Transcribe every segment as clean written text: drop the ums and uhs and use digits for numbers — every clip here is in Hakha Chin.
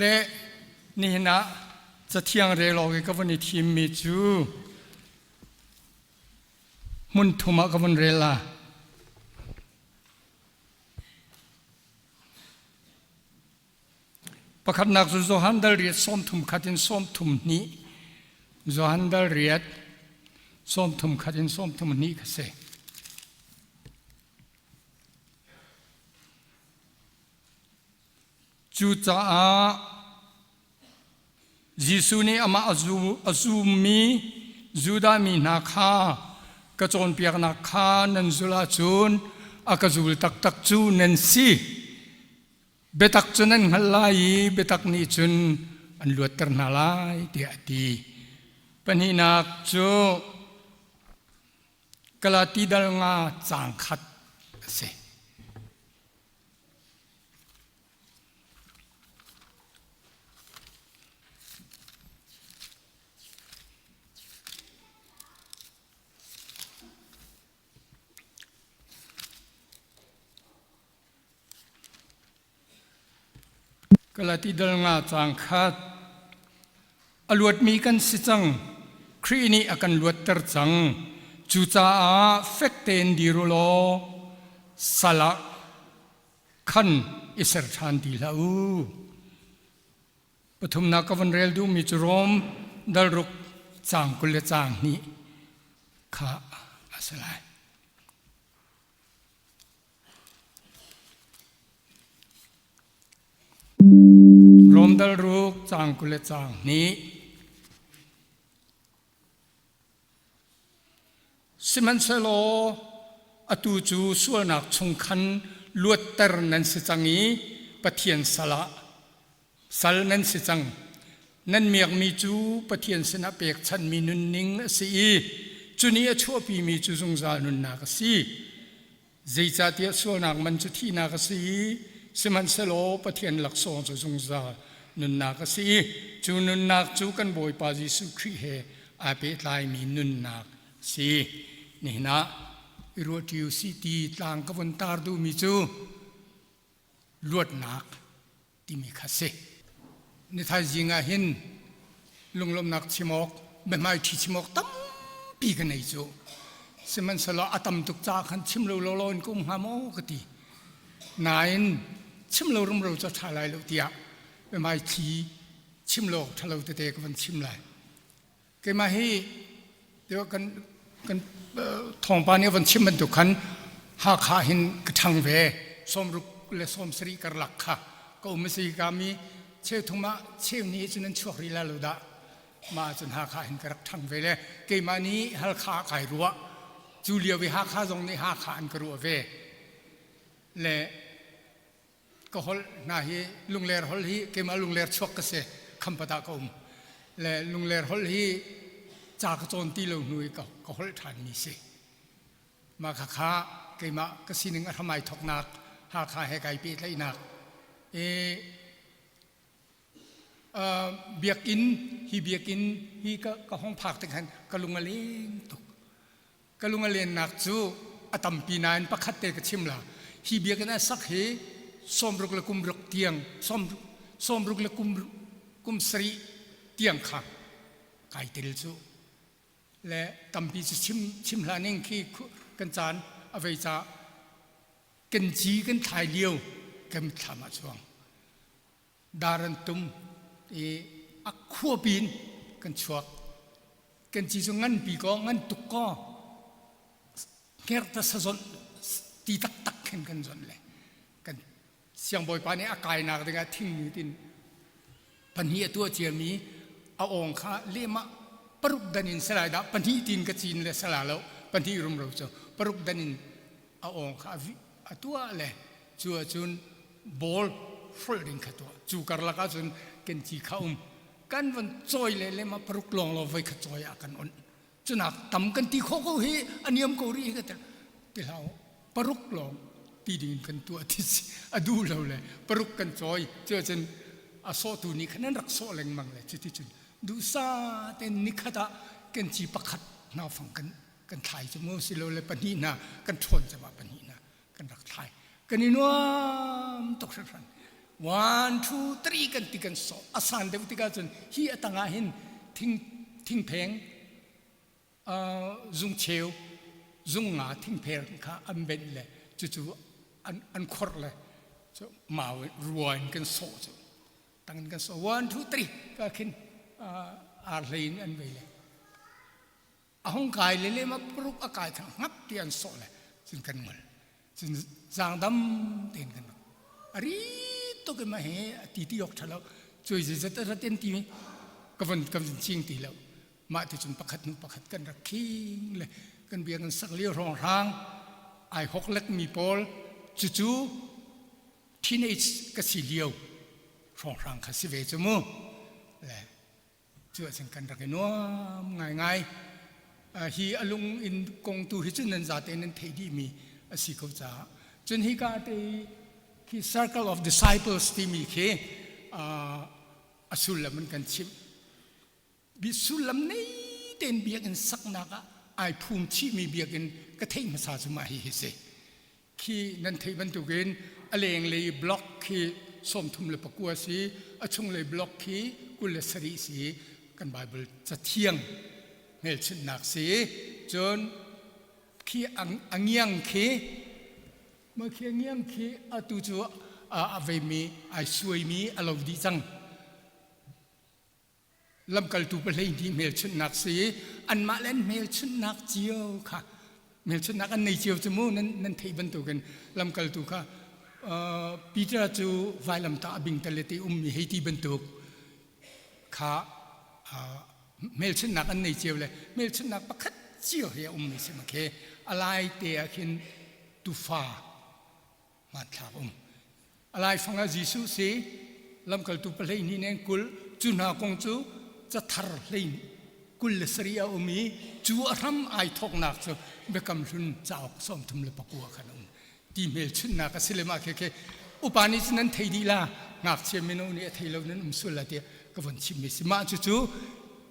Le nihin ah Cathiang rel awk i ka vun i thimmi cu hmun thum ah ka vun rel la. Pakhatnak cu Johan dal riat sawm thum khat in sawm thum hnih. Johan dal riat sawm thum khat in sawm thum hnih kha si. Cucaah Jesuh nih amah a zummi Judah mi hna kha ka cawnpiaknak kha nan zulh ahcun a ka zul taktak cu nan si. Biatak cu nan hngalh lai i biatak nih cun an luatter hna lai tiah a ti. Pahnihnak cu Galati dal nga caang khat a si. Galati dal nga caang khat a luatmi kan si cang. Khrih nih a kan luatter cang. Cucaah fek tein dir u law sal ah khan i ser ṭhan ti hlah u. Pathumnak ka von rel duhmi cu Rom dal ruk caang 20 le caang hnih kha a si lai. Rom dal ruk caang 20 le caang hnih. Sihmanhsehlaw atu cu sualnak chung khan luatter nan si cang i Pathian sal ah sal nan si cang. Nan miakmi cu Pathian sinah pekchanhmi nunning a si i cu nih a chuahpimi cu zungzal nunnak a si. Zeicahtiah sualnak man cu thihnak a si i sihmanhsehlaw Pathian laksawng cu zungzal nunnak a si i cu nunnak cu kan Bawipa Jesuh Khrih he aa pehtlaimi nunnak a si. Nihin ah i ruahṭi u sih ti tlang ka vun tar duhmi cu luatnak timi kha si. Nithaizing ah hin lunglawmhnak chim awk, biahmaiṭhi chim awk tampi ka nei cu. Sihmanhsehlaw a tam tuk caah khan chim lo lawlaw in ka um hnga maw ka ti. Nain chim lo rumro cu a ṭha lai lo tiah biahmaithli chim lo awk ṭha lo tete ka van chim lai. Keimah hi kan kan thawngpa nih a van chim bantuk khan Hakha hin ka ṭhang ve. Sawmruk le sawmsarih karlak kha ka um a si ka mi cheuthum ah cheu ni cun an chuak rih la lo dah. Mah cun Hakha hin ka rak ṭhang ve le keimah nih Halkha kai ruah. Cu lio i Hakha zong nih Hakha an ka ruah ve. Le ka holh hna hi Lungler holh hi keimah Lungler chuak ka si Khampat ah ka um le Lungler holh hi ca ka cawn ti lo hnu i ka, ka holh ṭhan mi si mah khakha keimah ka sining a hramai thoknak Hakha he kai pehtlaihnak e biakinn hi biakinn hi ka, ka hong phak tik khan ka lung a leng tuk Ka lung a lennak cu a tampi nain pakhat te ka chim la. Hi biakinn a sak hi sawmruk le kum ruk tiang sawmruk le kum kum sarih tiang kha kai tel cu le tampi cu chim chim hlah ning khi kan caan a vei ca kan ci kan thlai lio kan thlam ah chuang dar an tum i a khuapi in kan chuak kan ci cu nganpi kaw ngan tuk kaw hngerta sazonh ti taktak khin kan zonh le kan siangbawipa nih a kainak dingah thingnu tin pahnih a tuah ciami a awng kha lehmah paruk dan in salai dah pahnih tin ka cin le sala lo pahnih rumro cu paruk dan in a awng kha a tuah le cu ahcun ball hrolh ding kha tuah cu karlak ahcun kenci kha um kan von cawi le le ma paruk lawng lo voi kha cawi ah kan on cunak tam kan ti kho ko hi a niam ko rih ka ti hlau paruk lawng ti ding kan tuah ti si a duh lo le paruk kan cawi cu ahcun a sawhtu nih khan an rak sawh lengmang le cuti cun duhsa tein nikhat ah kenci pakhat hna fang kan kan thlai cu mu silole pahnih hna kan ṭhawn cema pahnih hna kan rak thlai kan i nuam tuk hringhran. One, two, three kan ti kan sawh. A san deuh tikah cun hi a tangah hin thing thingpheng zungcheu zungnga thingpher kha an benh le cucu an an khorh le cu mau rua in kan sawh cu tang in kan sawh. One, two, three ka khin ar hlei in an vei le a hung kai le lema paruk a kai thang ngap ti an sawh le cun kan ngol cun zaangdam tein kan a ri tuk in ma he a ti ti ok thalo cui zet rat in ti ka von ka von ching ti lo mah ti cun pakhat hnu pakhat kan rak khing le kan bia kan sak lio hrawng hrang ai hok lek mi pawl cucu teenage ka si lio hrawng hrang kha si ve cu mu le Cu ahcun kan rak i nuam ngaingai. Hi a lung in kong tu hi cun nan zate nan theih dihmi a si ko caah. Cun hika te khi Circle of Disciples timi khi a sullam in kan chimh. Bi sullam nei tein biakinn saknak ah ai phum chihmi biakinn ka theih hmasa cu mah hi hi si. Khi nan theih bantukin a lenglei block khi 39 si, a chunglei block khi 27 si, kan Bible cathiang hmelchunhnak si. Cun khi a ngiang khi mah khi a ngiang khi atu cu a veimi ai suaimi a lo dih cang. Lamkaltu pahleihnih hmelchunhnak si anmah le an hmelchunhnak cio kha hmelchunhnak an nei cio cu mu nan nan theih bantukin lamkaltu kha Peter cu vailamtah a bingtal te ummi hei ti bantuk kha hmelchunhnak an nei cio le hmelchunhnak pakhat cio he a ummi si ma khi a lai te ah khin tufa hmanthlak um. A laifang ah Jesuh si lamkaltu pahleihnih nen 20 cu hna kong cu cathar hlei 27 a um i cu a hram ai thawknak cu Biakam Hlun cauk 34 khan a um. Ti hmelchunhnak a si le mah khi khi upa nih cun nan thei dih la ngakchia mino nih a thei lo nan um sual la tiah ka von chimmi si. Mah cucu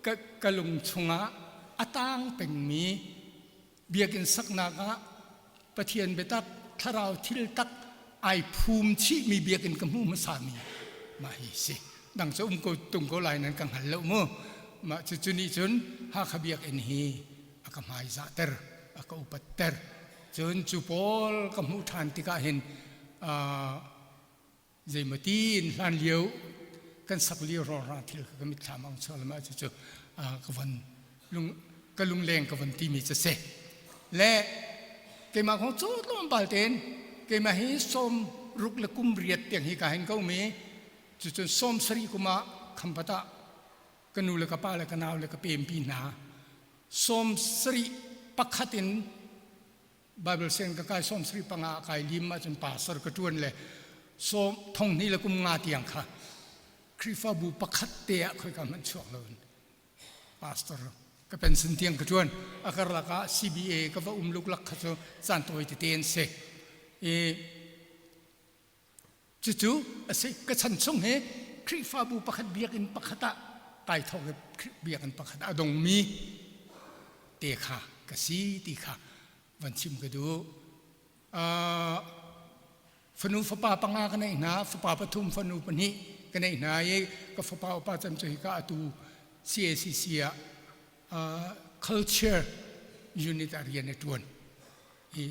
ka, ka lung chungah a tang pengmi biakinn saknak ah Pathian biatak thlarau thil tak ai phum chihmi biakinn ka hmuh hmasami mah hi si dang cu um ko tung ko lai nan ka hngal lo mu mah cu cu nih cun Hakha biakinn hi a ka hmaizahter a ka upatter cun cu pawl ka hmuh ṭhan tikah hin zeimaw in hlan lio kan sak lio hrawnghrang thil kha ka mitthlam ang chuak lama cu cu ka von lung ka lungleng ka von timi cu si le keimah kong cu tlawmpal tein keimah hi sawm ruk le kum riat tiang hi ka hin ko mi cucun sawm sarih kum ah khampat ah ka nu le ka pa le ka nau le ka pempi hna sawm sarih pakhat in Bible sianginn ka kai 75 ah kai lim ahcun pastor ka ṭuan le sawm thong hnih le kum nga tiang kha Khrihfabu pakhat te ah khoika hmanh chuak loin pastor ka pension tiang ka ṭuan. A karlak ah CBA ka va um luklak kha cu caan tawi tete an si. I Cucu a si. Ka chan chung hi Khrihfabu pakhat biakinn pakhat ah kai thawk i biakinn pakhat ah a dongmi te kha ka si ti kha van chim ka duh. Uh, fanu fapa panga ka neih hna, fapa pathum, fanu pahnih ka neih hna i ka fapa upa cem cu hika atu CACC ah uh, culture unit ah rian a ṭuan. I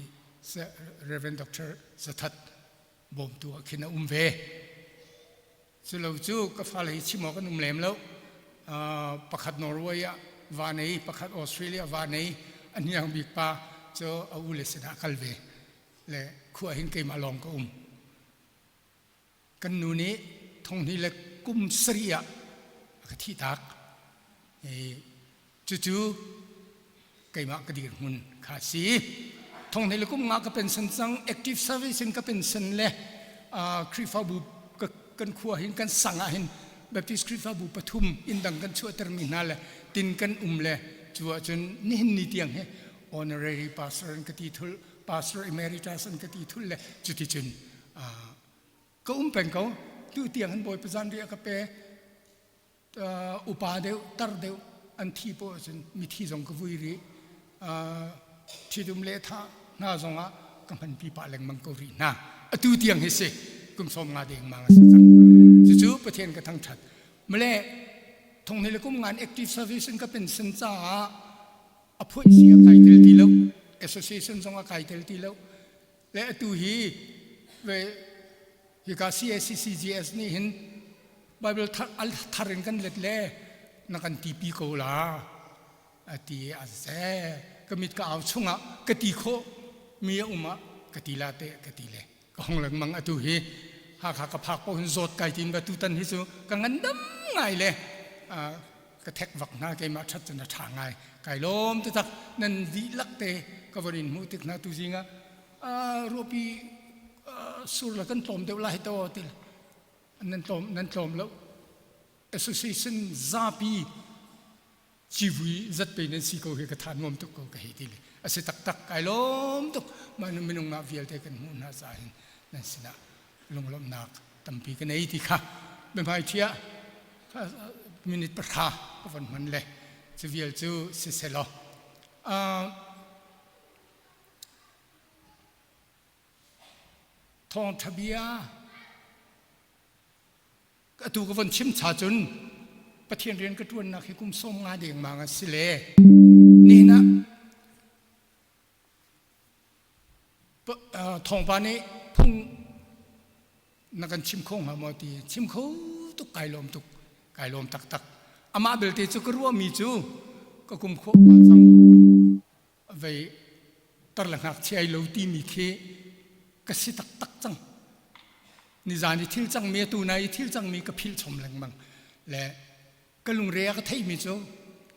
Reverend Dr. Zathat bawmtu ah khin a um ve. Culo cu ka fale hi chim awk an um lem lo. Pakhat Norway ah va nei, pakhat Australia va nei, a hniang bik pa cu a u le sinah kal ve. Le khua hin keimah lawng ka um. Kan nu nih thonghnih le kum sarih ah a ka thihtak. Cucu keimah ka dirhmun kha a si. Thonghnih le kum nga ka pension cang, active service in ka pension le Khrihfabu kan khua hin kan sang ah hin Baptist Khrihfabu pathum inn dang kan chuahtermi hna le tin kan um le cu ahcun nihin ni tiang hi honorary pastor an ka ti thul, pastor emeritus an ka ti thul le cuticun ka um peng ko. Tu tiang hin Bawipa zanriah ka pe. Upa deuh, tar deuh an thi poah ahcun mithi zong ka vui rih. Ṭhitum le thah hna zongah ka hmanpi pah lengmang ko rih hna. Atu tiang hi si. Kum 50 dengmang a si cang. Cucu Pathian ka thangṭhat. Male thong le kum ngan active service in ka pension caah a phuai si a kai tel ti lo. Association zong a kai tel ti lo. Le atu hi ve hika CACCGS nih hin Bible thar, al thar in kan let le na kan tipi ko la a ti a se ka mit ka au chungah ka ti khawh mi a um ah ka ti la te ka ti le ka hong lengmang atu hi Hakha ka phak paoh hin zawt kai tin ba tutan hi cu ka ngandam ngai le ka thek vak hna keimah ṭhat cun a ṭha ngai kai lawm taktak nan dihlak te ka von in hmuh tik hna tu zing ah ruahpi sur la kan tlawm deuh lai to til nan tlawm nan tlawm lo association zapi civui zatpe nan si ko hi ka tha nuam tuk ko ka hei ti le a si taktak kai lawm tuk mah minung mah vialte kan hmuh hna caah hin nan sinah lunglawmhnak tampi ka nei ti kha biahmai ṭhi ah minute pahra ka von hman le cu vial cu siselaw thawngṭha bia atu ka von chim cha cun Pathian rian ka ṭuannak hi kum 50 dengmang a si le nihin ah Thawngpa nih phung na kan chim kho hnga maw ti chim kho tuk kai lawm tuk kai lawm taktak amah belte cu ka ruahmi cu ka kum khawh pa cang vei tar le ngakchia ai lo timi khi ka si taktak cang nizan i thil cangmi atu na i thil cangmi ka philh chom lengmang le Ka lungre a ka theihmi cu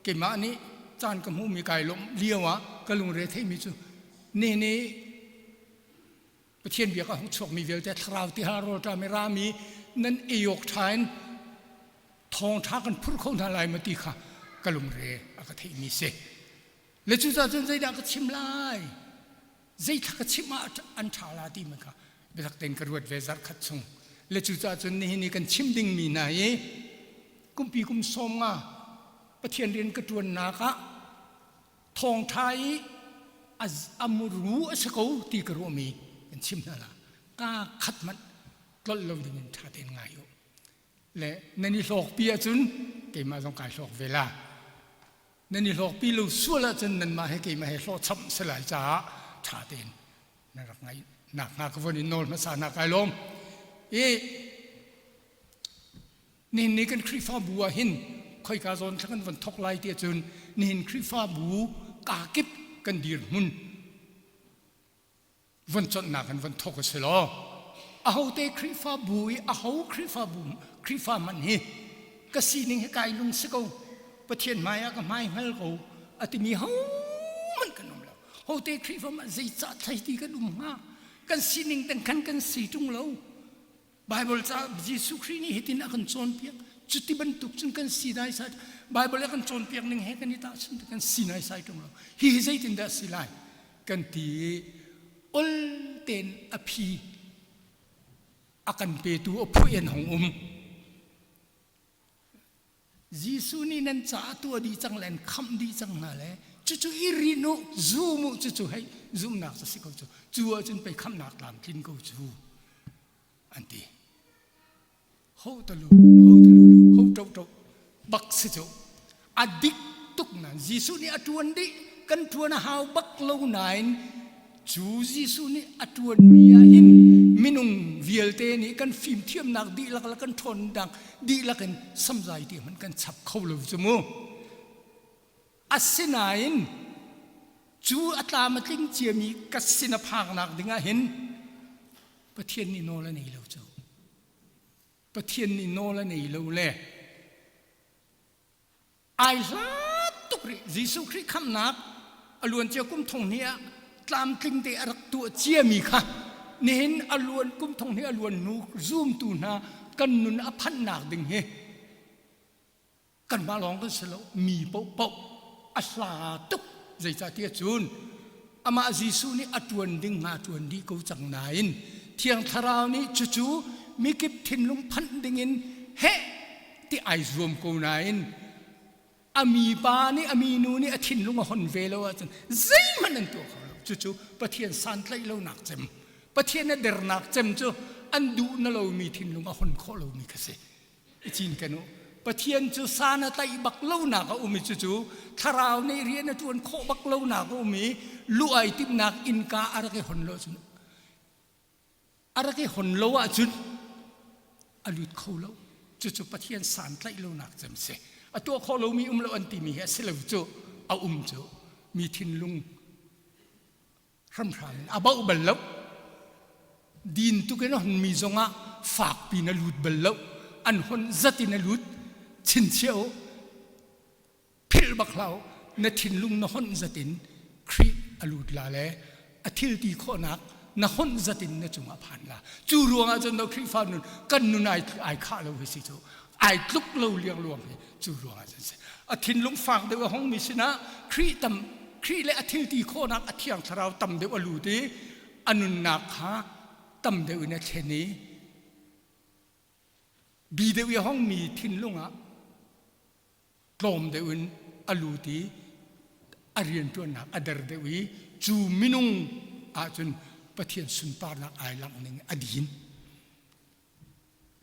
keimah nih caan ka hmuhmi kai lawmh lio ah ka lungre theihmi cu ne nih Pathian bia ka hung chuakmi vialte thlarau tihal rawlṭam i rami nan ei awk ṭha in thawngṭha kan phurh kho hna lai ma ti kha ka lungre a ka theihmi si. Le cucaah cun zeidah ka chim lai? Zeithla ka chim ah an ṭha la timi kha biatak tein ka ruat ve zarh khat chung. Le cucaah cun nihin i kan chim dingmi hna hi kumpi kum 50 Pathian rian ka ṭuannak ah thawngṭha i a muru a si ko ti ka ruahmi kan chim hna la. Ka khat hmanh tlolh lo dingin ṭha tein ngai u. Le nan i hlawkpi ahcun keimah zong kai hlawk ve la. Nan i hlawkpi lo sual ahcun nanmah he keimah he hlawhcham si lai caah ṭha tein na rak ngaih nak hnga ka von in nawl hmasa hna kai lawm. I nihin ni kan Khrihfabu ah hin khoika zawn thla kan von thok lai ti ahcun nihin Khrihfabu kakip kan dirhmun von chonhnak in von thok a si law ahote Khrihfabu i aho Khrihfabu Khrihfa man hi ka sining hi kai lung si ko Pathian hmai ah ka hmai hngal ko a timi hohmanh kan um lo hote Khrihfa man zeicah thlei ti kan um hnga kan sining teng khan kan si ṭung lo Bible ca Jesuh Khrih nih hitin a kan cawnpiak. Cuti bantuk cun kan si dai sai. Bible a kan cawnpiak ning he kan i tahchun kan si nai sai ṭung lo. Hi hi zeitindah si lai? Kan ti i ol tein a phi a kan petu a phuih an hong um. Jesuh nih nan caah tuah dih cang le an khamh dih cang hna le cucu i rin u zum u cucu hei zumhnak cu si ko cu cu ahcun pei khamhnak tlamtlin ko cu an ti ho ta lu ho ta lu ho to to bak si cu a dik tuk nan Jesuh nih a tuan dih kan tuan a hau bak lo nain Cu Jesuh nih a ṭuanmi ah hin minung vialte nih kan fimthiamnak dihlak le kan ṭhawnnak dihlak in samzai ti hmanh kan chap kho lo cu mu. Asinain cu a tlam a tling ciami ka sin a phaknak dingah hin Pathian nih nawl a nei lo cu. Pathian nih nawl a nei lo le Ai hlat tuk rih. Jesuh Khrih khamhnak a luancia kum thong hnih ah tlamtling te a rak tuah ciami kha nihin a luan kum thong hnih a luan hnu zumtu hna kan nun a phanhnak ding hi kanmah lawng kan si lo mi paohpaoh a hla tuk zeicahtiah cun amah Jesuh nih a ṭuan ding hnga ṭuan dih ko cang nain Thiang Thlarau nih cucu mikip thinlung phanh dingin heh ti ai zuam ko nain a mi pa nih a mi nu nih a thinlung a hon ve lo ahcun zeihmanh an tuah kho lo cucu Pathian santlaih lonak cem. Pathian a dernak cem cu an duh na lomi thinlung a hon khawh lomi kha si. I cinken u. Pathian cu san a tlaih bak lonak a um i cucu thlarau nih rian a ṭuan khawh bak lonak a um i lu ai timhnak innka a rak i hon lo cun a rak i hon lo ahcun a lut kho lo. Cucu Pathian santlaih lonak cem si. A tuah khawh lomi um lo an timi hi a si lo cu a um cu mi thinlung hramhram in a bauh bal lo. Din tuk in a honmi zongah fakpi in a lut bal lo. An hon zat in a lut. Chinchiah u. Philh bak hlah u. Na thinlung na hon zat in Khrih a lut la le a thil ti khawhnak na hon zat in na cungah phan la. Cu ruangah cun no Khrihfa nun kan nun ai ai khah lo hi si cu. Ai tluk lo liangluang hi cu ruangah cun si. A thinlung fak deuh a hongmi sinah Khrih tam Khrih le a thil ti khawhnak a thiang thlarau tam deuh a lut i a nunnak kha tam deuh in a thlen i bi deuh i a hongmi thinlung ah tlawm deuh in a lut i a rianṭuannak a der deuh i cu minung ahcun Pathian sunparnak ai langh ning a din.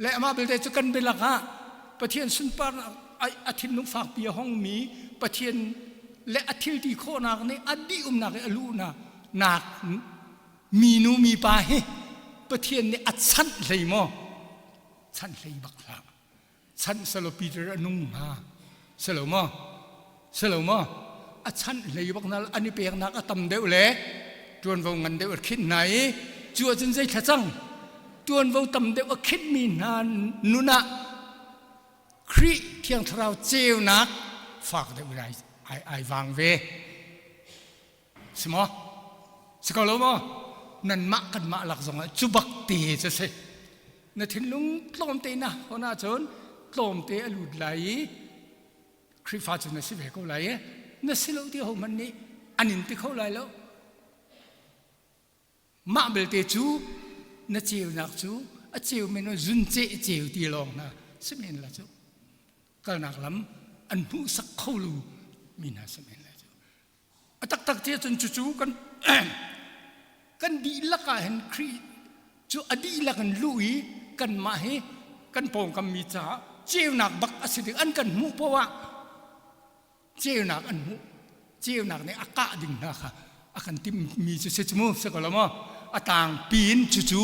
Le amah belte cu kan bialak ah Pathian sunparnak a thinlung fakpi a hongmi Pathian le a thil ti khawhnak nih a dih umnak i a luhnak nak minu mipa hi Pathian nih a chanh hlei maw? Chanh hlei bak hlah. Chanh selaw Peter a nung hnga. Selo maw? Selo maw? A chanh hlei bak na an i peknak a tam deuh le ṭuanvo ngan deuh a khinh hna i cu ahcun zei thla cang? Ṭuanvo tam deuh a khinhmi hna nun ah Khrih Thiang Thlarau ceunak fak deuh in ai, ai, ai vang ve. Si maw? Si ko lo maw? Nanmah kanmah lak zongah cu bak te cu si. Na thinlung tlawmte na hon ahcun tlawmte a lut lai i Khrihfa cu na si ve ko lai i na si lo ti hohmanh nih an in ti kho lai lo. Mah belte cu na ceunak cu a ceu men zun ceh ceu ti lawng hna si men la cu kalnak lam an hmuhsak kho lu mi hna si men la cu A taktak ti ahcun cucu kan kan dihlak ah hin Khrih cu a dihlak in luh i kanmah hi kan pawngkam mi caah ceunak bak a si ding an kan hmuh poah ah ceunak an hmuh ceunak nih a kah ding hna kha a kan timmi cu si cu mu si ko lo maw a tang piin cucu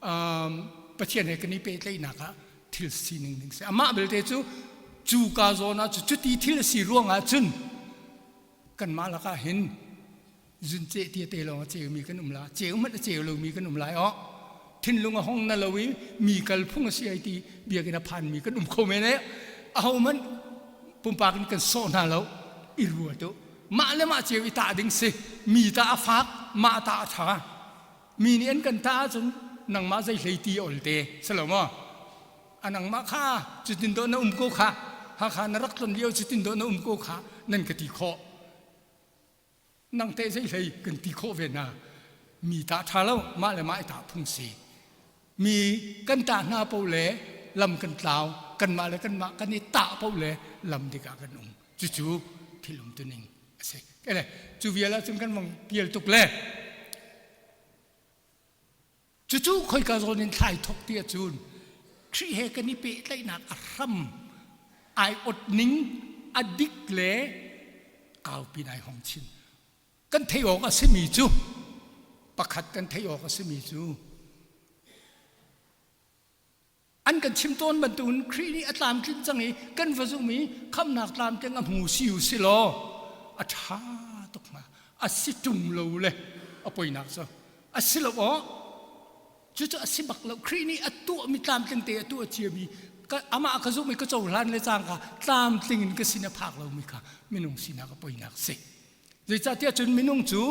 um, Pathian he kan i pehtlaihnak ah thil sining ding si amah belte cu cu ka zawn ah cu cuti thil a si ruangah cun kanmah lakah hin zunce ti te lawng a ceumi kan um la ceu hmanh a ceu lomi kan um lai oh thinlung a hong na lo i mi kal phung a si ai ti biakinn a phanmi kan um kho men e aho hmanh pumpak in kan sawh hna lo i rua tu mah le mah ceu i tah ding si mi ta a fak mah ta a tha Mi nih an kan tah ahcun nangmah zei hlei ti ol te si lo maw? A nangmah kha cutin dawh na um ko kha Hakha na rak tlon lio cutin dawh na um ko kha nan ka ti khawh. Nang teh zei hlei kan ti khawh ve na. Mi tah ṭha lo mah le mah i tah phung si. Mi kan tah hna paoh le lam kan tlau kanmah le kanmah kan i tah paoh le lam dik ah kan um. Cucu thil umtuning a si. Kele cu vial ahcun kan vong pial tuk le cucu khoika zawn in thlai thok ti ahcun Khrih he kan i pehtlaihnak a hram ai ot ning a dik le kaupi nai hong chin kan theih awk a simi cu pakhat kan theih awk a simi cu An kan chim tawn bantukin Khrih nih a tlamtlinh cang i kan va zumh i khamhnak tlamtling a hmu si u si law a ṭha tuk hnga. A si ṭung lo le a poinak cu a si lo aw. Cucu a si bak lo. Khrih nih a tuahmi tlamtling te a tuah ciami amah ka zumh i ka cohlan le cangka tlamtling in ka sin a phak lomi kha minung sinak a poinak a si. Zeicahtiah cun minung cu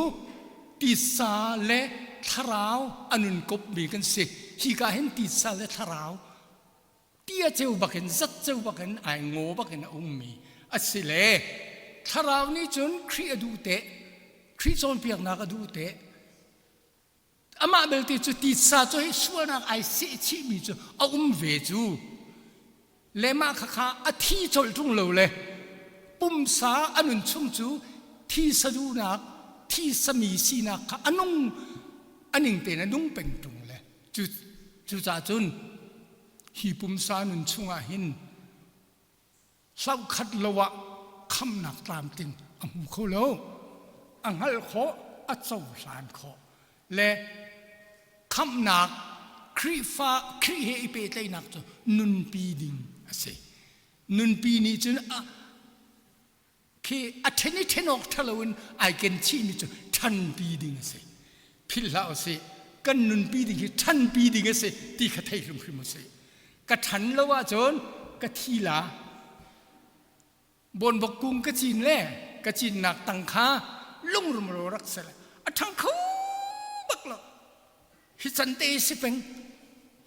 titsa le thlarau a nun kopmi kan si. Hika hin titsa le thlarau tia ceu bakin zat ceu bakin ai ngaw bakin a ummi a si le thlarau nih cun Khrih a duh teh Khrih cawnpiaknak a duh teh Amah belte cu titsa cu hei sualnak ai sehchihmi cu a um ve cu. Le mah khakha a thi colh ṭung lo le pumsa a nun chung cu thi saduhnak, thi sami sinak kha a nung. A ning tein a nung peng ṭung le cu cucaah cun hi pumsa nun chungah hin hlauhkhat lo ah khamnak tlamtling a hmu kho lo. A hngalh khawh, a cohlan khawh le khamhnak Khrihfa Khrih he i pehtlaihnak cu nunpi ding a si. Nunpi nih cun a khi a ṭhen i ṭhen awk ṭha loin ai ken chihmi cu ṭhanpi ding a si. Philh hlah usih, kan nunpi ding hi ṭhanpi ding a si ti kha thei hrimhrim usih. Ka ṭhan lo ahcun ka thi la. Bawnbok kung ka cin le ka cinnak tang kha lungrumro rak si le a ṭhang kho bak lo. Hi can te si peng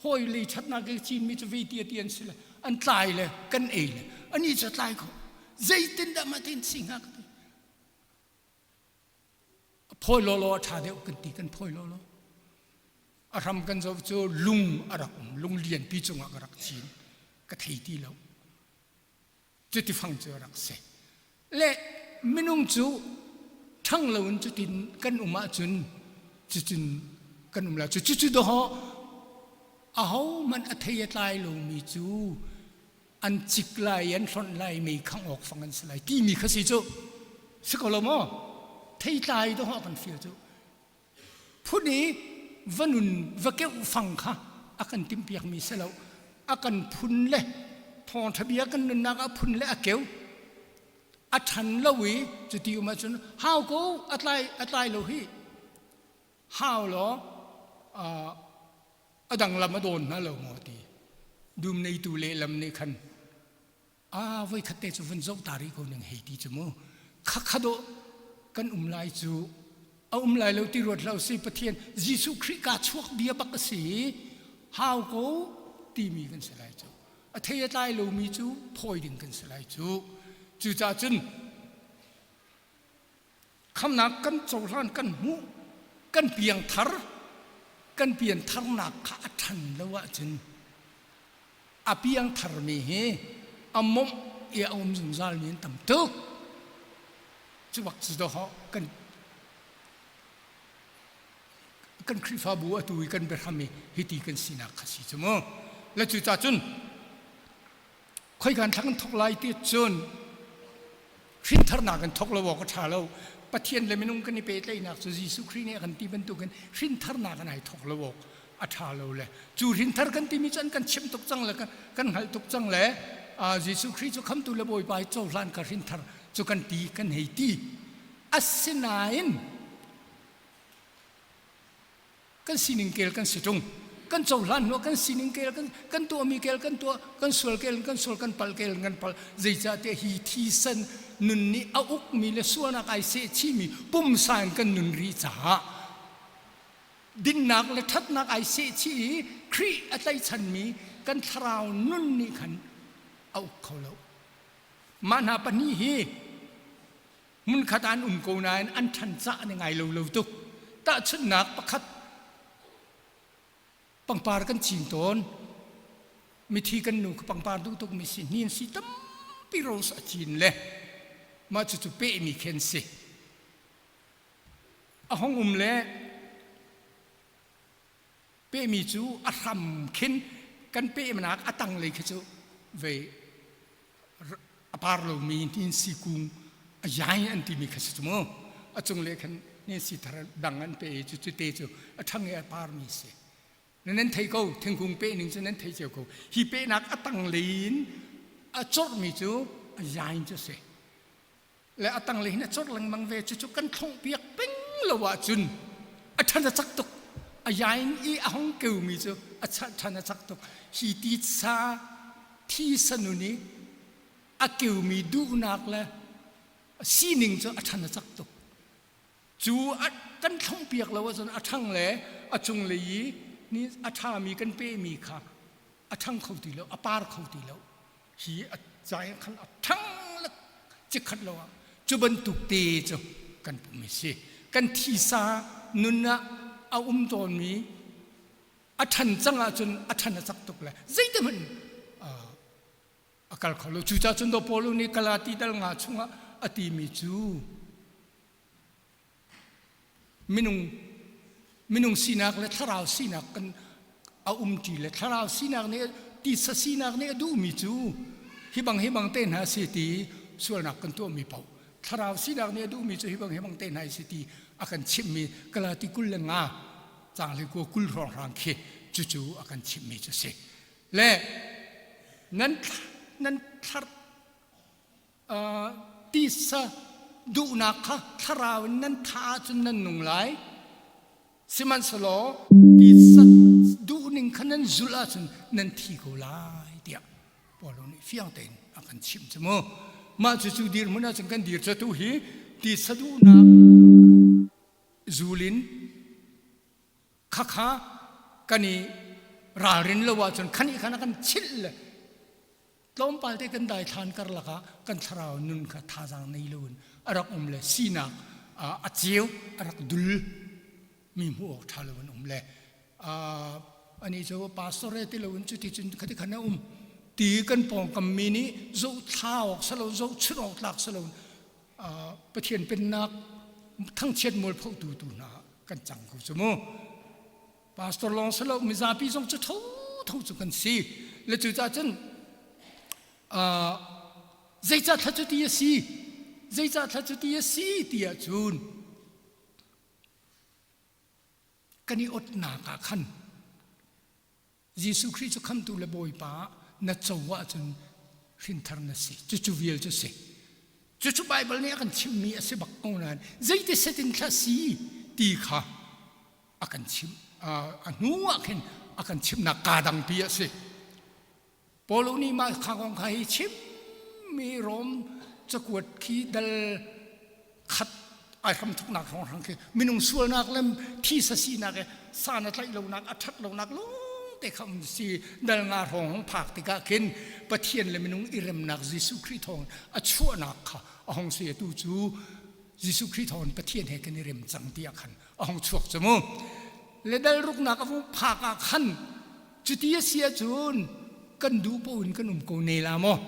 hawi lei ṭhatnak i cinmi cu vei tia ti an si le an tlai le kan ei le ani cu tlai kho zeitindah mah tin si hnga ka ti. A phawi lawlaw a ṭha deuh kan ti kan phawi lawlaw. A hram kan zoh cu lung a rak um lung lianpi cungah ka rak cin ka thei ti lo. Cuti fang cu a rak si. Le minung cu ṭhang loin cutin kan um ahcun cucun kan um lai. Cucu dawh ahohmanh a thei a tlai lomi cu an cik lai an hlonh lai mei khangh awk fang an si lai timi kha si cu si ko lo maw theitlai dawh kan feel cu phun i va nun va keuh fang kha a kan timhpiakmi si lo a kan phun le thawngṭha bia kan nunnak ah phun le a keu a ṭhan lo i cuti um ahcun hau ko a tlai a tlai lo hi hau law a dang lam a dawn hna lo maw ti dum neitu lehlam nih khan a voi khat te cu vun zoh ta rih ko ning hei ti cu mu khakha dawh kan um lai cu a um lai lo ti ruat lo si Pathian Jesuh Khrih ka chuak bia bak a si hau ko timi kan si lai cu a thei a tlai lomi cu phawi ding kan si lai cu cucaah cun khamnak kan cohlan kan hmuh kan piang thar kan pian tharnak kha a ṭhan lo ahcun a piang tharmi hi a mawmh i a um zungzal mi an tam tuk cu bak cu dawh kan kan Khrihfabu atu i kan biahram i hiti kan sinak kha si cu mu le cucaah cun khoikan thla kan thok lai ti cun hrintharnak kan thok lo awk a ṭha lo Pathian le minung kan i pehtlaihnak cu Jesuh Khrih nih a kan ti bantukin hrintharnak an ai thok lo awk a ṭha lo le cu hrinthar kan timi cu an kan chimh tuk cang le kan hngalh tuk cang le Jesuh Khrih cu khamtu le Bawipa i cohlan ka hrinthar cu kan ti kan hei ti asinain kan sining kel kan si ṭung kan cohlan hnu kan sining kel kan kan tuahmi kel kan tuah kan sual kel kan sual kan pal kel kan pal zeicahtiah hi thisen nun nih a ukmi le sualnak ai seh chihmi pumsa in kan nun rih caah dinnak le ṭhatnak ai seh chih i Khrih a tlaichanmi kan thlarau nun nih khan a uk kho lo mah hna pahnih hi hmunkhat ah an um ko nain an ṭhan cah an i ngai lo lo tuk. Tahchunhnak pakhat pangpar kan cin tawn. Mithi kan nu kha pangpar duh tukmi si hnin si tampi rose a cin le mah cucu pehmi khi an si. A hong um le pehmi cu a hram khin kan pehnak a tanglei khi cu vei a par lomi hninsi kung a yai an timi kha si cu mu a cunglei khan hninsi thar dang an pe i cu cu te cu a ṭhang i a parmi si nan thei ko thingkung peh ning cu nan thei cio ko hi pehnak a tanglei in a corhmi cu a yain cu si le a tanglei hin a corh lengmang ve cucu kan thlongh piak peng lo ahcun a ṭhan a cak tuk a yain i a hong keumi cu a ṭhan a cak tuk hi titsa thi sanun i a keumi duhnak le sining cu a ṭhan a cak tuk cu kan thlongh piak lo ahcun a ṭhang le a cunglei i ni a ṭhami kan pehmi kha a ṭhang kho ti lo a par kho ti lo hi a cai khan a ṭhang le cikhat lo ah cu bantuk te cu kan pum hi si kan thisa nun ah a um tawnmi a ṭhan cang ahcun a ṭhan a cak tuk le zeiti hmanh a kal kho lo cucaah cun do Paul nih Galati dal nga chungah a timi cu minung. Minung sinak le thlarau sinak kan a umṭi le thlarau sinak nih titsa sinak nih a duhmi cu hi bang hi bang te hna si ti sualnak kan tuahmi paoh thlarau sinak nih a duhmi cu hi bang hi bang te hna si ti a kan chimhmi Galati 25 caang 29 20 hrawnghrang khi cucu a kan chimhmi cu si. Le nan nan thlar tisa duhnak kha thlarau in nan thah ahcun nan nung lai. Sihmanhsehlaw tisa duhning kha nan zulh ahcun nan thi ko lai tiah Paul nih fiang tein a kan chimh cu mu. Mah cucu dirhmun ahcun kan dir cu tu hi tisa duhnak zulin khakha kan i ralrin lo ahcun khan i khan a kan chilh le tlawmpal te kan daithlan karlak ah kan thlarau nun kha thazaang nei loin a rak um le sinak a ceu a rak dul mi hmuh awk ṭha loin um le ani cu pastor e ti loin cuti cun khati khan a um ti kan pawngkam mi nih zoh thla awk salo zoh chun awk tlak salo Pathian pennak thangchiat mualpho tu tu hna kan cang ko cu mu. Pastor lawng si lo mizapi zong cu tho tho cu kan si. Le cu cah cun zeicah thla cu ti a si? Zeicah thla cu ti a si ti ahcun kan i otnak ah khan Jesuh Khrih cu khamtu le Bawipa ah na co ahcun hrinthar na si. Cucu vial cu si. Cucu Baibal nih a kan chimhmi a si bak ko nain zeiti set in thla si ti kha a kan chimh. A hnu ah khin a kan chimhnak kaa dangpi a si. Paul nih mah kha kong kha hi chimmi Rom cakuat khi dal khat ai hramthuknak hrawnghrang khi minung sualnak le thisa sinak he san a tlaih lonak a ṭhat lonak lawngte kha um si dal nga hrawng hong phak tikah khin Pathian le minung i remnak Jesuh Khrih thawng a chuahnak kha a hong si atu cu Jesuh Khrih thawng Pathian he kan i rem cang tiah khan a hong chuak cu mu le dal ruknak a vung phak ah khan cuti a si ahcun kan duh paoh in kan um ko ne la maw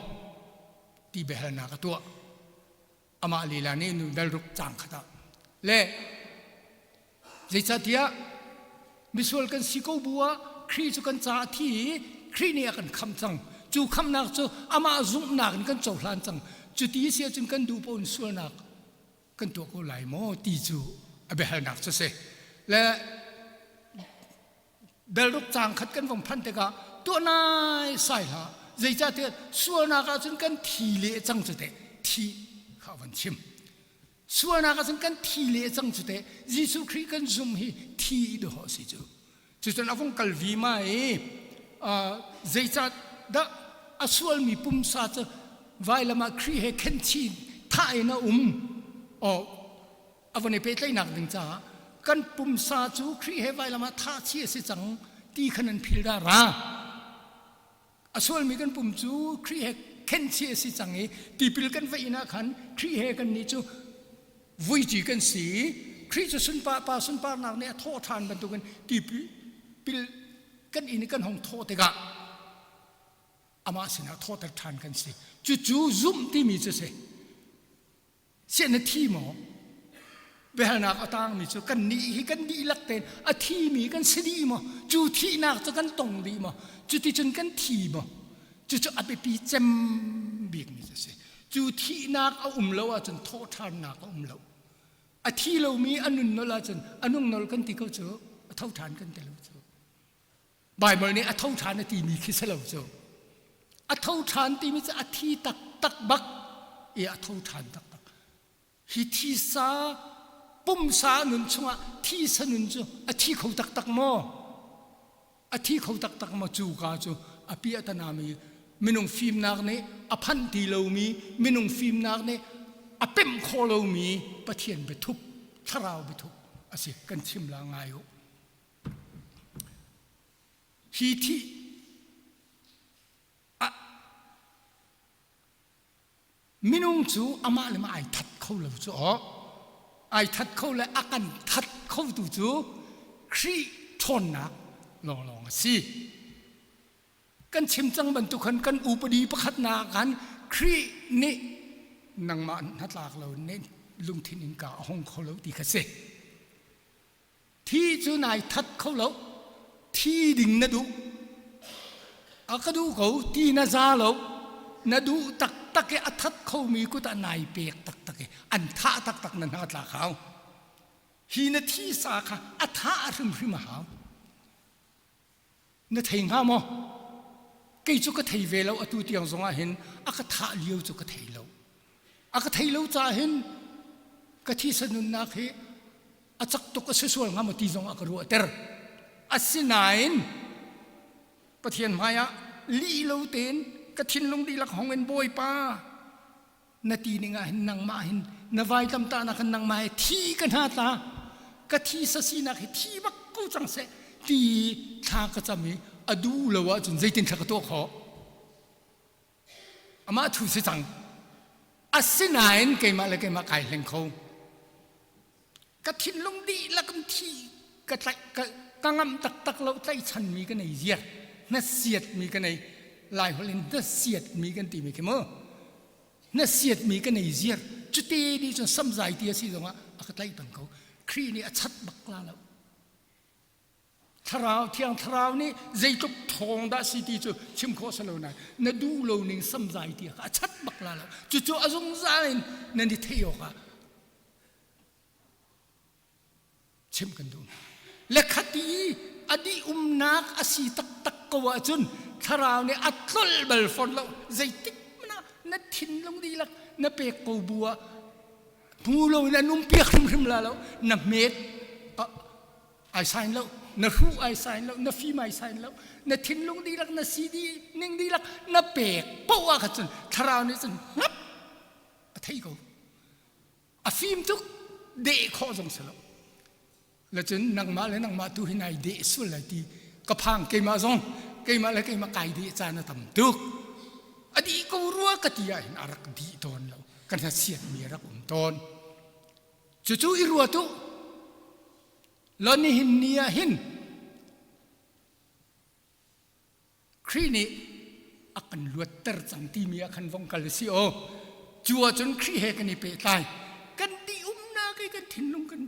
ti biahalnak a tuah amah lila nih nu dalruk cang khat ah le zeicahtiah misual kan si ko bu ah Khrih cu kan caah a thi i Khrih nih a kan khamh cang cu khamhnak cu amah zumhnak in kan cohlan cang cu ti si ahcun kan duh paoh in sualnak kan tuah ko lai maw ti cu a biahalnak cu si le Belruk caang khat kan vong phanh tikah tuah nai sai hlah zeicahtiah sualnak ahcun kan thi le cang cu teh thi kha van chim sualnak ahcun kan thi le cang cu teh Jesuh Khrih kan zum hi thi i dawh si cu cucun a vung kal vima i zeicah dah a sualmi pumsa cu vailam ah Khrih he khenchi thah in a um a von i pehtlaihnak ding caah kan pumsa cu Khrih he vailam ah thah chih a si cang ti khan an phil dah ra. A sualmi kan pum cu Khrih he khenchih a si cang i tipil kan va in ah khan Khrih he kan nih cu vuici kan si i Khrih cu sunpar pa sunparnak nih a thawh ṭhan bantukin tipil kan in i kan hong thawh tikah amah sinah thawhter ṭhan kan si. Cucu zumh timi cu si. Siah na thi maw? Biahalnak a tangmi cu kan nih hi kan dihlak tein a thimi kan si dih maw? Cu thihnak cu kan tong dih maw? Cuticun kan thi maw? Cucu a biapi cem bikmi cu a si. Cu thihnak a um lo ahcun thawhṭhannak a um lo. A thi lomi a nun nolh ahcun a nung nolh kan ti ko cu, a tho ṭhan kan ti lo cu. Baibal nih a tho ṭhan a timi khi si lo cu. A tho ṭhan timi cu a thi taktak bak i a tho ṭhan taktak. Hi thisa pumsa nun chungah thisa nun cu a thi kho taktak maw? A thi kho taktak maw cu ka cu a piahtanami minung fimnak nih a phanh ti lomi minung fimnak nih a pemh khawh lomi Pathian biathup thlarau biathup a si kan chim la ngai u. Hi thih ah minung cu amah le mah ai that kho lo cu aw ai that kho le a kan that khotu cu Khrih ṭhawnnak lawnglawng a si. Kan chim cang bantuk khan kan upadi pakhatnak khan Khrih nih nangmah hnatlak lo nih lungthin in ka a hong kho lo ti kha si. Thi cu nai that kho lo. Thi ding na duh. A ka duh ko ti na za lo. Na duh taktak i a that khomi kut ah nai pek taktak i an thah taktak na hna tlak hau. Hi na thi sa kha a thah hrimhrim a hau. Na thei hnga maw? Kei cu ka thei ve lo atu tiang zongah hin a ka thah lio cu ka thei lo. A ka thei lo caah hin ka thisa nunnak hi a cak tuk a si sual hnga maw ti zong a ka ruahter. Asinain Pathian hmaiah lih lo tein ka thinlung dihlak hong in Bawipa na ti ning ah hin nangmah hin na vaitlam tahnak hin nangmah he thi ka hna tla ka thi sa sinak hi thi bak ko cang seh ti thla ka cam i a duh lo ahcun zeitin thla ka tuah khawh amah thu si cang asinain keimah le keimah kai hleng kho ka thinlung dihlak in thi ka tlaih ka, ka ngamh taktak lo tlaihchanmi ka nei ziar hnasiatmi ka nei lai holh in hnasiatmi kan timi khi mu hnasiatmi ka nei ziar cute nih cun samzai ti a si zongah a ka tlaih peng ko Khrih nih a chat bak la lo Thlarau thiang thlarau nih zeitluk ṭhawng dah si ti cu chim khawh si lo nain na duh lo ning samzai ti kha a chat bak la lo cucu a zungzal in nan i theih awkah chim kan duh hna le khati a dih umnak a si taktak ko ahcun thlarau nih a tlolh bal fawn lo zeitik hmanh ah na thinlung dihlak na pek ko bu ah hmu lo in an um piak hrimhrim la lo na hmet ai sign lo na hruh ai sign lo na fim ai sign lo na thinlung dihlak na si dih ning dihlak na pek poah kha cun thlarau nih cun ngap a thei ko a fim tuk deh khawh zong si lo le cun nangmah le nangmah tu hi nai deh sul lai ti ka phang keimah zong keimah le keimah kai deh caan a tam tuk a dih ko rua ka ti ah hin a rak dih tawn lo kan hna mi a rak um tawn cucu i ruat u Lo nihin ni ah hin Khrih nih a kan luatter cang timi ah khan vong kal si aw. Cu ahcun Khrih he kan i pehtlai. Kan dih umnak i kan thinlung kan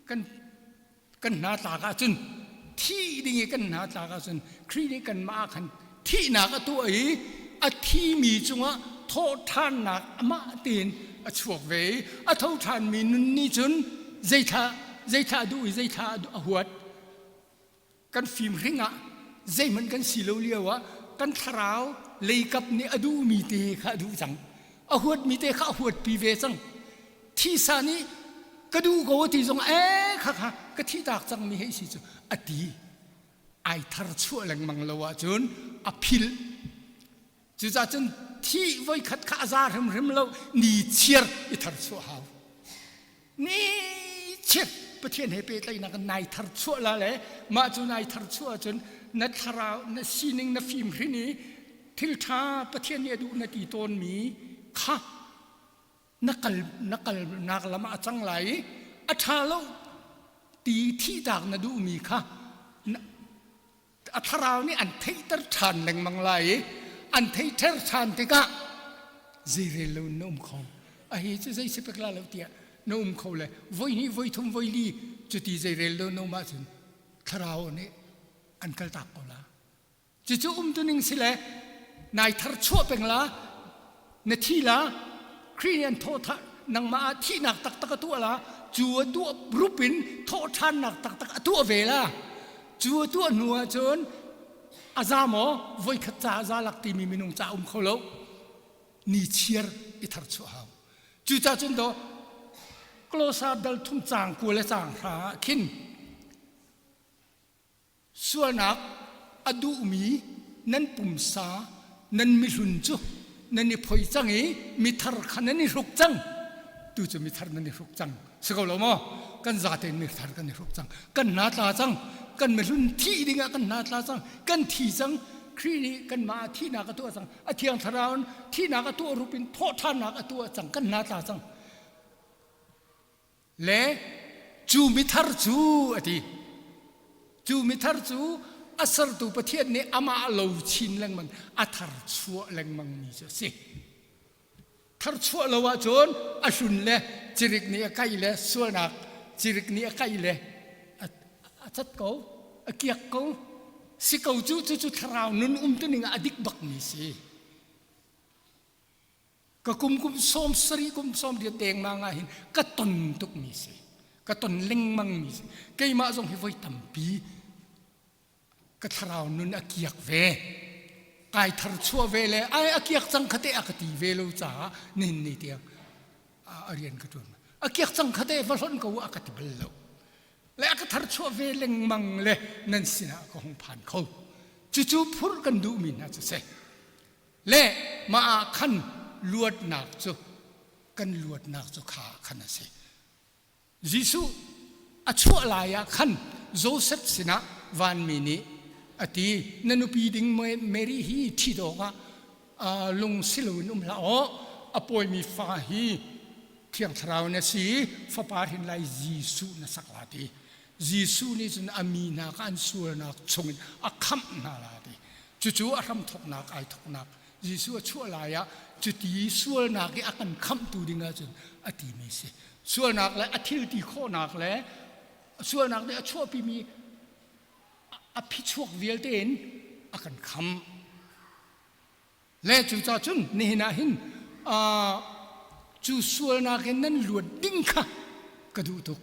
kan kan hna tlak ahcun thi ding i kan hna tlak ahcun Khrih nih kanmah ah khan thihnak a tuah i a thimi cungah thawhṭhannak amah tein a chuak ve i a tho ṭhanmi nun nih cun zeithla zeithla a duh i zeithla a huat kan fim hring ah zeihmanh kan si lo lio ah kan thlarau leikap nih a duhmi te kha a duh cang a huatmi te kha a huatpi ve cang thisa nih ka duh ko ti zong ee kha kha ka thi tak cangmi hei si cu a ti ai thar chuah lengmang lo ahcun a philh cucaah cun thi voikhat kha a za hrimhrim lo ni chiar i thar chuah hau ni chiar Pathian he pehtlaihnak in nai thar chuah la le mah cu nai thar chuah ahcun na thlarau na sining na fim hrin i thil ṭha Pathian nih a duh na ti tawnmi kha na kal na kalnak lam ah a cang lai i a ṭha lo ti thihtak na duhmi kha a thlarau nih an theihter ṭhan lengmang lai i an theihter ṭhan tikah zeirel lo in na um kho a hi cu zei si pek la lo tiah na um kho le voi hnih voi thum voi li cuti zeirel lo na um ahcun thlarau nih an kaltak ko la Cucu umtuning si le nai thar chuah peng la na thi la Khrih nih an thawh nangmah ah thihnak taktak a tuah la cu a tuah rup in thawh ṭhannak taktak a tuah ve la cu a tuah hnu ah cun a za maw voikhat ca a za lak timi minung ca um kho lo ni chiar i thar chuah hau cucaah cun do Kolosa dal thum caang kua le caang hra ah khin Sualnak a duhmi nan pumsa nan mihlun cu nan i phoi cang i mithar kha nan i hruk cang. Tu cu mithar nan i hruk cang. Si ko lo maw? Kan zate in mithar kan i hruk cang. Kan hna tla cang. Kan mihlun thih dingah kan hna tla cang. Kan thi cang. Khrih nih kanmah ah thihnak a tuah cang. A Thiang Thlarau in thihnak a tuah rup in thawhṭhannak a tuah cang. Kan hna tla cang. Le cu mithar cu a ti cu mithar cu a sertu Pathian nih amah lo chin lengmang a thar chuah lengmang mi cu a si thar chuah lo ahcun a hlun le cirik nih a kai le sualnak cirik nih a kai le. cat ko, a kiak ko. Si ko cu cucu thlarau nun umtuning ah a dik bakmi si. Ka kum kum 70 kum 80 dengmang ah hin ka ton tukmi si. Ka ton lengmang mi si. Keimah zong hi voi tampi ka thlarau nun a kiak ve. Kai thar chuah ve le ai a kiak cang khate a ka ti ve lo caah nihin ni tiang a rian ka ṭuan. A kiak cang khate va hlonh ko a ka ti bal lo. Le a ka thar chuah ve lengmang le nan sinah ka hung phan kho. Cucu phurh kan duhmi hna cu si. Le mah ah khan luatnak cu kan luatnak cu kha khan a si. Jesuh a chuah lai ah khan Joseph sinah vanmi nih a ti, na nupi ding Mary hi ṭhit awkah lung si loin um hlah aw, a pawimi fa hi Thiang Thlarau na si, fapa hrin lai Jesuh na sak la ti. Jesuh nih cun a mi hna kha an sualnak chungin a khamh hna la ti. Cucu a hramthawknak ai thawknak. Jesuh a chuah lai ah cuti sualnak i a kan khamhtu ding ahcun a timi si. Sualnak le a thil ti khawhnak le sualnak nih a chuahpimi a phichuak vialte in a kan khamh. Le cucaah cun nihin ah hin cu sualnak in nan luat ding kha ka duh tuk.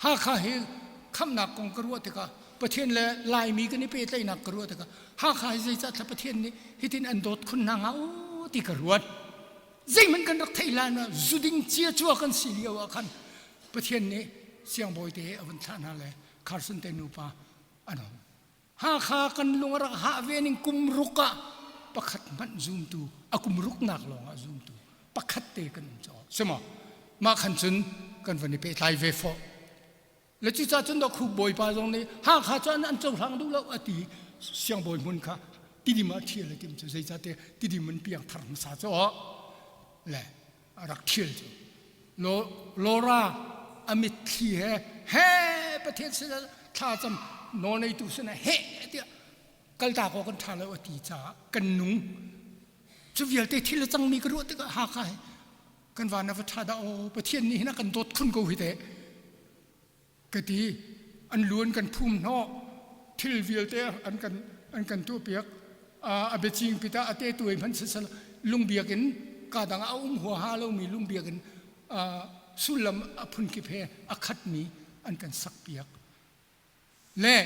Hakha hi khamhnak kong ka ruah tikah Pathian le Laimi kan i pehtlaihnak ka ruah tikah Hakha hi zeicah thla Pathian nih hitin an dawt khun hna hnga u ti ka ruat. Zeihmanh kan rak theih hlan ah zuding ciacua kan si lio ah khan Pathian nih siangbawi te a vun thlah hna le Carson te nupa an hung. Hakha kan lung a rak hah ve ning kum ruk ah pakhat hmanh zumtu a kum ruknak lawng ah zumtu pakhat te kan um caw sima mah khan cun kan van i pehtlai ve fawh le cucaah cun khu bawipa zong nih Hakha cu an cohlang duh lo a ti siangbawi hmun kha tidim ah ṭhial a tim cu zeicahte tidim an piang thar hmasa cu le a rak ṭhial cu Laura a mitthli he he Pathian sinah thlacam nawlneitu sinah he tiah kalta ko kan ṭha lo a ti caah kan nung cu vialte thil a cangmi ka ruah tikah Hakha hi kan van a va ṭha dah aw Pathian nih hin a kan dawt khun ko hi teh ka ti an lu an kan phum hnawh thil vialte an kan an kan tuahpiak a biaching pita a te tuai hmanh sisal lungbiak in ka dang a um huaha lomi lungbiak in sullam a phunkip he a khatmi an kan sakpiak le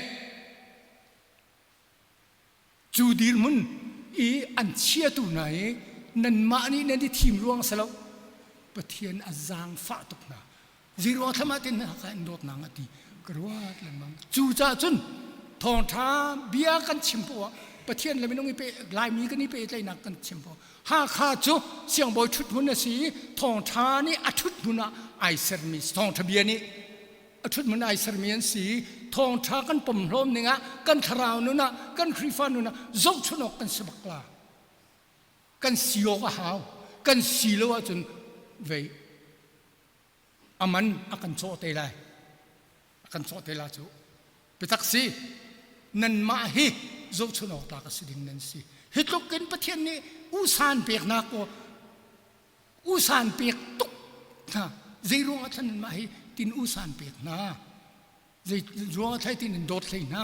Cu dirhmun i an chiatu hna hi nanmah nih nan i thim ruang si lo. Pathian a zaangfah tuk hna. Zeiruang thlam ah tin haka in dawtnak a ti ka ruat lengmang. Cucaah cun thawngṭha bia kan chim poah ah Pathian le minung i pe Laimi kan i pehtlaihnak kan chim poah Hakha cu siangbawi ṭhuthmun a si i thawngṭha nih a ṭhuthmun ah ai sermi thawngṭha bia nih a ṭhuthmun ai sermi an si i thawngṭha kan pomhlawm ning ah kan thlarau nun ah kan Khrihfa nun ah zohchun awk kan si bak la kan si awk a hau kan si lo ahcun vei aman a kan cawh te lai a kan cawh te la cu biatak si nanmah hi zohchun awk tlak a si ding nan si hi tluk in Pathian nih usan peknak aw usan pek tuk hna zei ruang ah thlan mah hi tin usan pek hna zei ruang ah thlai tin in dawt hlei hna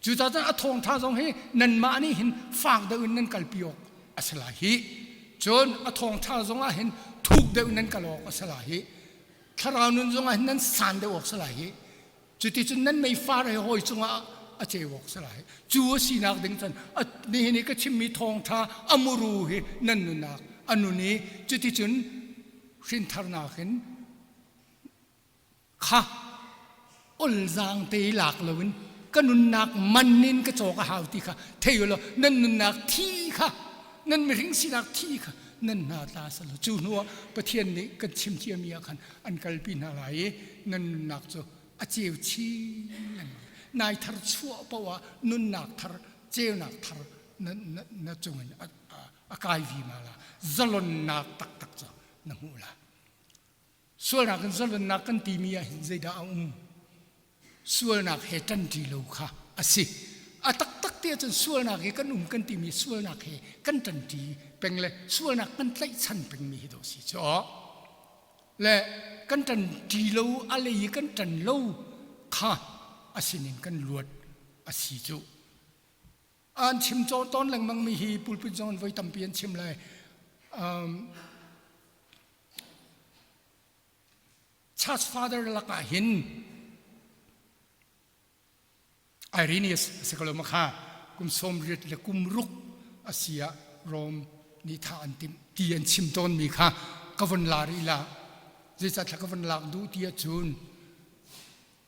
cucaah cun a thawngtha zong hi nanmah nih hin fak deuh in nan kalpi awk a si lai hi cun a thawngtha zong ah hin thuk deuh in nan kal awk a si lai hi thlarau nun zong ah hin nan san deuh awk si lai hi Cuticun nan meifar he hawi cungah a ceu awk si lai. Cu a sinak ding cun nihin i ka chimmi thawngṭha a muru hi nan nunnak a nun i cuticun hrintharnak in kha olzaang te i lak loin ka nunnak man in ka cawk a hau ti kha thei u law nan nunnak thi kha nan mihring sinak thi kha nan hna tla selaw cu hnuah Pathian nih kan chim ciami ah khan an kalpi hna lai i nan nunnak cu a ceu chin lengmang nai thar chuah paoh ah nunnak thar ceunak thar na, na, na cungin a, a, a kai vima la zalonnak taktak cu na hmuh la sualnak in zalonnak kan timi ah hin zeidah a um sualnak he ṭanṭi lo kha a si. A taktak te ahcun sualnak he kan um kan timi sualnak he kan ṭanṭi peng le sualnak kan tlaihchan pengmi hi do si cu. Le kan ṭanṭi lo a lei i kan ṭan lo. Kha a sinin kan luat a si cu. An chim tawn lengmang mi hi pulpit zong voi tampi an chim lai. Church father lakah hin Irenaeus a si ko lo ma kha kum 80 le kum ruk a si ah Rome nih thah an timh ti an chim tawnmi kha ka von la rih la. Zeicah thla ka von lak duh ti ahcun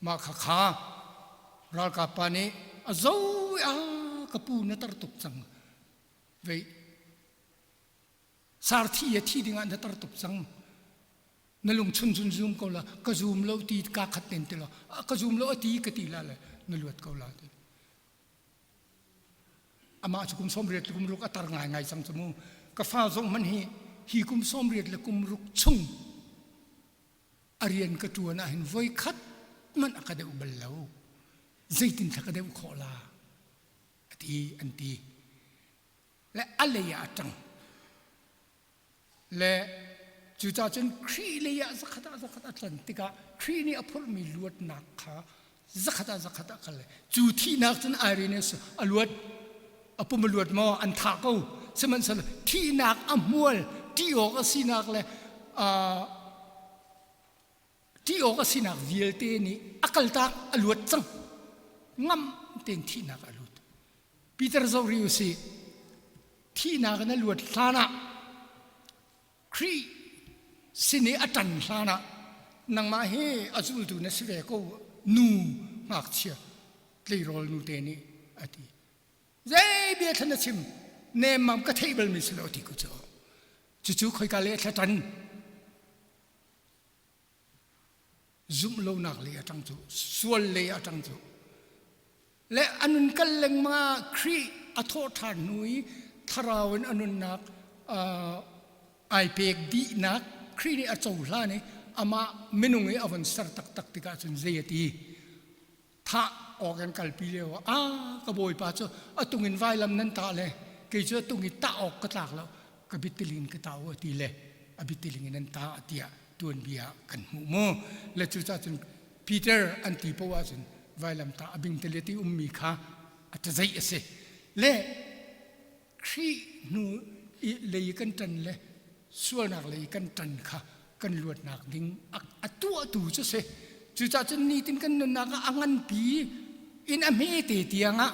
mah kha kha ralkap pa nih a zo a ka pu na tar tuk cang vei sarthi a thi dingah na tar tuk cang na lungchun cun zum ko la ka zum lo ti ka khat ten ti lo ka zum lo a ti ka ti la le na luat ko la ti amah cu kum 80 le kum ruk a tar ngai ngai cang cu mu ka fa zong hman hi hi kum 80 le kum ruk chung a rian ka ṭuan ahhin voi khat hmanh a ka deuh bal lo zeitin thla ka deuh khawh la a ti an ti le a lei ah a ṭang le cucaah cun Khrih lei ah zakhat ah zakhat a tlan tikah Khrih nih a phurhmi luatnak kha zakhat ah zakhat ah kal le cu thihnak cun Irenaeus a luat a pum a luat maw an thah ko sihmanhsehlaw thihnak a hmual ṭih awk a sinak le ṭih awk a sinak vialte nih a kaltak a luat cang ngam tein thihnak a lut Peter zoh rih usih thihnak in a luat hlan ah Khrih sin i a ṭan hlan ah nangmah hi a zultu na si ve ko nu ngakchia tleirawl nu te nih a ti zei bia thlan na chim nemmam ka theih balmi si lo ti ku cu cucu khoika le thla ṭan zumh lonak lei a ṭang cu sual lei a ṭang cu le a nun kal lengmang ah Khrih a thawh ṭhan hnu i thlarau in a nunnak ai pek dihnak Khrih nih a cohlan i amah minung i a von ser taktak tikah cun zei a ti thah awk in kalpi lio ah a ka bawipa cu a tung in vailam nan tah le kei cu a tung i tah awk ka tlak lo ka bitiling ka tah u a ti le a bitiling in an tah tiah tuanbia kan hmuh mu le cucaah cun Peter an ti poah ahcun vailamtah a bingtalet i ummi kha a ṭazeih a si. Le Khrih hnu i lei kan ṭan le sualnak lei kan ṭan kha kan luatnak ding a tuahtu cu si. Cucaah cun nitin kan nunnak ah a nganpi in a hmete tiangah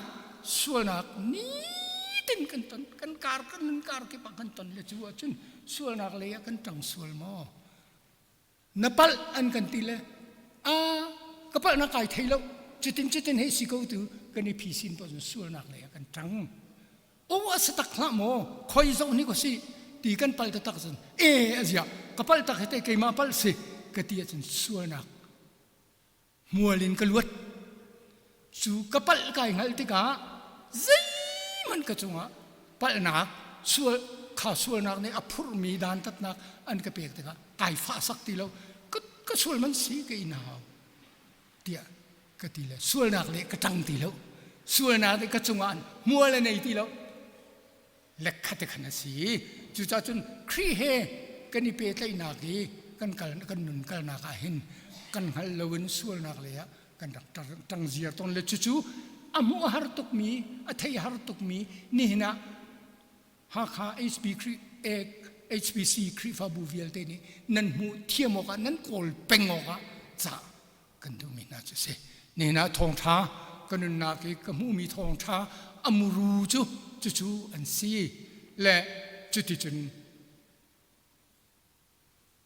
sualnak nitin kan ton kan kar kan nun kar kip ah kan ton le cu ahcun sualnak lei ah kan ṭang sual maw? Na palh an kan ti le a ka palhnak kai thei lo cutin cutin hei si ko tu kan i phisin pa cun sualnak lei ah kan ṭang o a si tak hlah maw khoi zoh ni ko si ti kan pal taktak cun e a zia ka pal tak he te keimah palh si ka ti ahcun sualnak Hmual in ka luat. Cu ka palh kai hngalh tikah zeihmanh ka cungah palhnak sual kha sualnak nih a phurhmi dantatnak an ka pek tikah kai fahsak ti lo ka, ka sual man si ka in hau tiah ka ti le sualnak le ka ṭang ti lo sualnak nih ka cungah hmual a nei ti lo Lekkhat khan a si. Cucaah cun Khrih he kan i pehtlaihnak i kan kal kan nun kalnak ah hin kan hngal loin sualnak lei ah kan rak ṭang ziar tawn le cucu a hmuh a har tukmi a thei har tukmi nihin ah Hakha HB HBC Khrihfabu vialte nih nan hmuh thiam awkah nan kawl peng awkah ca kan duhmi hna cu a si. Nihin ah thawngṭha ka nunnak i ka hmuhmi thawngṭha a muru cu cucu an si le cuticun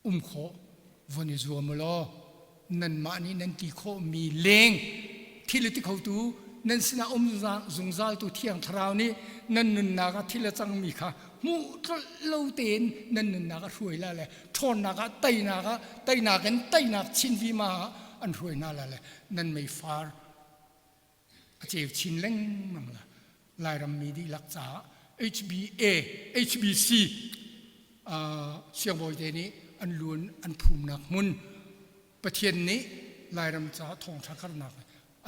um khawh von i zuam u law nanmah nih nan ti khawhmi leng thil a ti khotu nan sinah um zungzaltu Thiang Thlarau nih nan nunnak ah thil a cangmi kha hmuh tlolh lo tein nan nunnak a hruai la le ṭhawnnak ah teinak ah teinak in teinak chin vima ah an hruai hna la le nan meifar a ceu chin lengmang la Lairam mi dihlak caah HBA HBC siangbawi te nih an luan an phumnak hmun Pathian nih Lairam caah thawngṭha karnak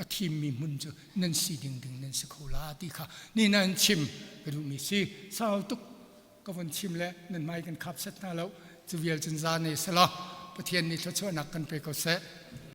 a thimmi hmun cu nan si ding ding nan si kho la ti kha ni nan chim ka duhmi si sau tuk ka von chim le nan hmai kan khap set hna lo cu vial cun za ne selaw Pathian nih thluachuahnak kan pe ko seh.